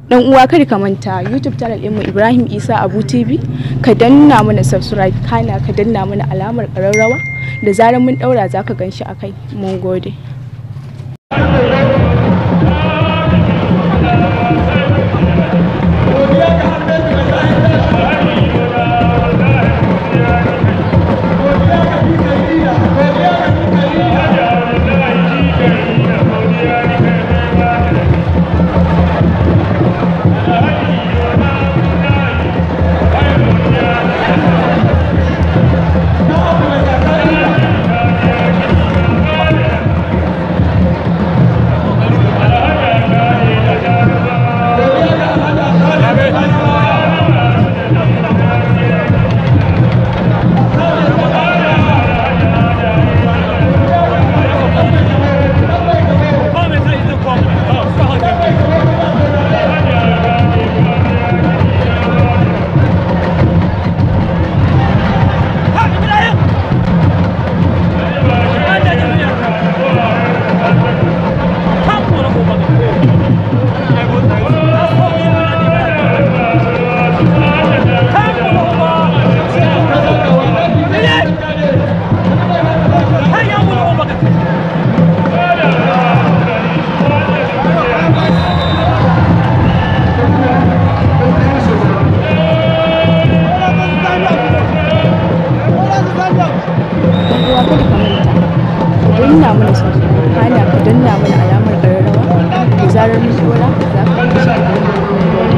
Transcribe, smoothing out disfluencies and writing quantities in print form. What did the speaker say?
Dan uwa, kada ka manta, YouTube channel ɗinmu Ibrahim Isa Abu TV, ka danna mana subscribe, kana ka danna mana alamar ƙararrawa. Da zarar mun ɗaura, za ka gan shi a kai. Mun gode. Dan uwa, kada ka manta, ka danna mana subscribe, kana ka danna mana alamar ƙararrawa. Da zarar mun ɗora, za ka gan shi a kai. Mun gode.